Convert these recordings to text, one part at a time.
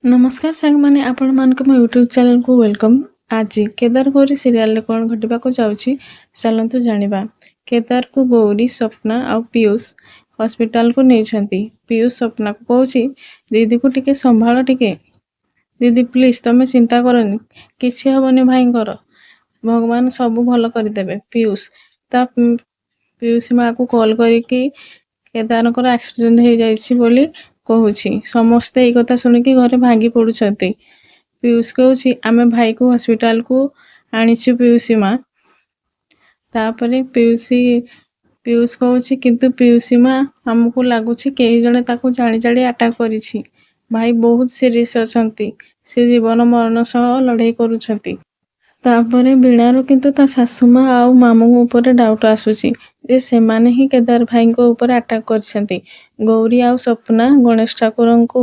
ନମସ୍କାର ସାଙ୍ଗମାନେ, ଆପଣମାନଙ୍କୁ ମୋ ୟୁଟ୍ୟୁବ୍ ଚ୍ୟାନେଲକୁ welcome. ଆଜି କେଦାର ଗୌରୀ ସିରିଏଲରେ କ'ଣ ଘଟିବାକୁ ଯାଉଛି, ଚାଲନ୍ତୁ ଜାଣିବା। କେଦାରକୁ ଗୌରୀ, ସ୍ୱପ୍ନା ଆଉ ପିୟୁଷ ହସ୍ପିଟାଲକୁ ନେଇଛନ୍ତି। ପିୟୁଷ ସ୍ୱପ୍ନାକୁ କହୁଛି, ଦିଦିକୁ ଟିକେ ସମ୍ଭାଳ ଟିକେ ଦିଦି, ପ୍ଲିଜ୍ ତମେ ଚିନ୍ତା କରନି, କିଛି ହେବନି ଭାଇଙ୍କର, ଭଗବାନ ସବୁ ଭଲ କରିଦେବେ। ପିୟୁଷ ତା ପିଉସୀ ମାଆକୁ କଲ୍ କରିକି କେଦାରଙ୍କର ଆକ୍ସିଡେଣ୍ଟ ହେଇଯାଇଛି ବୋଲି କହୁଛି। ସମସ୍ତେ ଏଇ କଥା ଶୁଣିକି ଘରେ ଭାଙ୍ଗି ପଡ଼ୁଛନ୍ତି। ପିୟୁଷ କହୁଛି, ଆମେ ଭାଇକୁ ହସ୍ପିଟାଲକୁ ଆଣିଛୁ ପିଉସୀ ମା। ତାପରେ ପିୟୁଷ କହୁଛି, କିନ୍ତୁ ପିଉସୀ ମା, ଆମକୁ ଲାଗୁଛି କେହି ଜଣେ ତାକୁ ଜାଣି ଜାଣି ଆଟାକ୍ କରିଛି। ଭାଇ ବହୁତ ସିରିୟସ୍ ଅଛନ୍ତି, ସେ ଜୀବନ ମରଣ ସହ ଲଢ଼େଇ କରୁଛନ୍ତି। ତାପରେ ବୀଣାର କିନ୍ତୁ ତା ଶାଶୁ ମା ଆଉ ମାମୁଁଙ୍କ ଉପରେ ଡାଉଟ୍ ଆସୁଛି ଯେ ସେମାନେ ହିଁ କେଦାର ଭାଇଙ୍କ ଉପରେ ଆଟାକ୍ କରିଛନ୍ତି। ଗୌରୀ ଆଉ ସ୍ୱପ୍ନା ଗଣେଶ ଠାକୁରଙ୍କୁ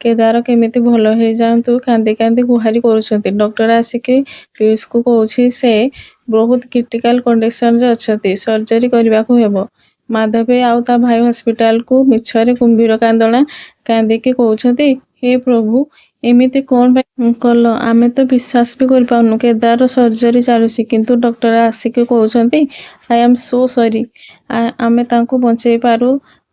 କେଦାର କେମିତି ଭଲ ହେଇଯାଆନ୍ତୁ କାନ୍ଦି କାନ୍ଦି ଗୁହାରି କରୁଛନ୍ତି। ଡକ୍ଟର ଆସିକି ପିୟୁଷକୁ କହୁଛି, ସେ ବହୁତ କ୍ରିଟିକାଲ କଣ୍ଡିସନରେ ଅଛନ୍ତି, ସର୍ଜରୀ କରିବାକୁ ହେବ। ମାଧବୀ ଆଉ ତା ଭାଇ ହସ୍ପିଟାଲକୁ ମିଛରେ କୁମ୍ଭୀର କାନ୍ଦଣା କାନ୍ଦିକି କହୁଛନ୍ତି, ହେ ପ୍ରଭୁ, ଏମିତି କ'ଣ ପାଇଁ କଲ? ଆମେ ତ ବିଶ୍ୱାସ ବି କରିପାରୁନୁ। କେଦାରର ସର୍ଜରୀ ଚାଲୁଛି, କିନ୍ତୁ ଡକ୍ଟର ଆସିକି କହୁଛନ୍ତି, I am so sorry, ଆମେ ତାଙ୍କୁ ବଞ୍ଚେଇ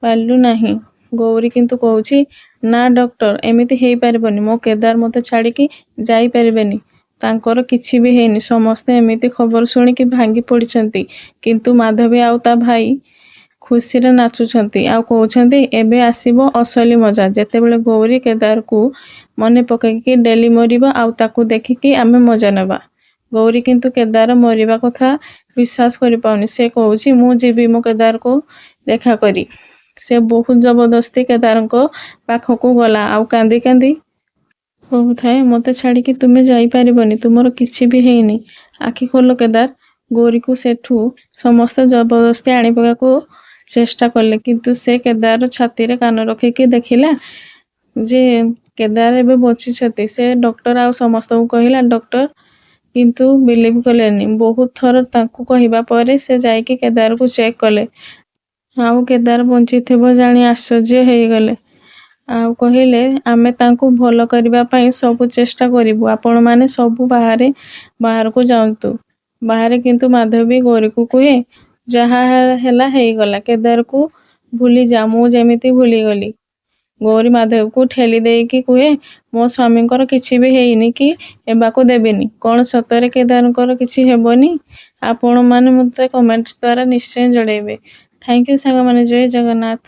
ପାରିଲୁ ନାହିଁ। ଗୌରୀ କିନ୍ତୁ କହୁଛି, ନା ଡକ୍ଟର, ଏମିତି ହେଇପାରିବନି, ମୋ କେଦାର ମୋତେ ଛାଡ଼ିକି ଯାଇପାରିବେନି, ତାଙ୍କର କିଛି ବି ହେଇନି। ସମସ୍ତେ ଏମିତି ଖବର ଶୁଣିକି ଭାଙ୍ଗି ପଡ଼ିଛନ୍ତି, କିନ୍ତୁ ମାଧବୀ ଆଉ ତା ଭାଇ ଖୁସିରେ ନାଚୁଛନ୍ତି ଆଉ କହୁଛନ୍ତି, ଏବେ ଆସିବ ଅସଲି ମଜା, ଯେତେବେଳେ ଗୌରୀ କେଦାରକୁ ମନେ ପକେଇକି ଡେଲି ମରିବ ଆଉ ତାକୁ ଦେଖିକି ଆମେ ମଜା ନେବା। ଗୌରୀ କିନ୍ତୁ କେଦାର ମରିବା କଥା ବିଶ୍ୱାସ କରିପାରୁନି। ସେ କହୁଛି, ମୁଁ ଯିବି ମୋ କେଦାରକୁ ଦେଖା କରି। ସେ ବହୁତ ଜବରଦସ୍ତି କେଦାରଙ୍କ ପାଖକୁ ଗଲା ଆଉ କାନ୍ଦି କାନ୍ଦି କହୁଥାଏ, ମୋତେ ଛାଡ଼ିକି ତୁମେ ଯାଇପାରିବନି, ତୁମର କିଛି ବି ହେଇନି, ଆଖି ଖୋଲ କେଦାର। ଗୌରୀକୁ ସେଠୁ ସମସ୍ତେ ଜବରଦସ୍ତି ଆଣିବାକୁ ଚେଷ୍ଟା କଲେ, କିନ୍ତୁ ସେ କେଦାରର ଛାତିରେ କାନ ରଖିକି ଦେଖିଲା ଯେ କେଦାର ଏବେ ବଞ୍ଚିଛନ୍ତି। ସେ ଡକ୍ଟର ଆଉ ସମସ୍ତଙ୍କୁ କହିଲା। ଡକ୍ଟର କିନ୍ତୁ ବିଲିଭ୍ କଲେନି। ବହୁତ ଥର ତାଙ୍କୁ କହିବା ପରେ ସେ ଯାଇକି କେଦାରକୁ ଚେକ୍ କଲେ ଆଉ କେଦାର ବଞ୍ଚିଥିବ ଜାଣି ଆଶ୍ଚର୍ଯ୍ୟ ହେଇଗଲେ ଆଉ କହିଲେ, ଆମେ ତାଙ୍କୁ ଭଲ କରିବା ପାଇଁ ସବୁ ଚେଷ୍ଟା କରିବୁ, ଆପଣମାନେ ସବୁ ବାହାରକୁ ଯାଆନ୍ତୁ। ବାହାରେ କିନ୍ତୁ ମାଧବୀ ଗୌରୀକୁ କୁହେ, ଯାହା ହେଲା ହେଇଗଲା, କେଦାରକୁ ଭୁଲିଯା, ମୁଁ ଯେମିତି ଭୁଲିଗଲି। ଗୌରୀ ମାଧବୀକୁ ଠେଲି ଦେଇକି କୁହେ, ମୋ ସ୍ୱାମୀଙ୍କର କିଛି ବି ହେଇନି କି ହେବାକୁ ଦେବିନି। କ'ଣ ସତରେ କେଦାରଙ୍କର କିଛି ହେବନି? ଆପଣମାନେ ମୋତେ କମେଣ୍ଟ ଦ୍ୱାରା ନିଶ୍ଚୟ ଜଣାଇବେ। Thank you ସାଙ୍ଗମାନେ, ଜୟ ଜଗନ୍ନାଥ।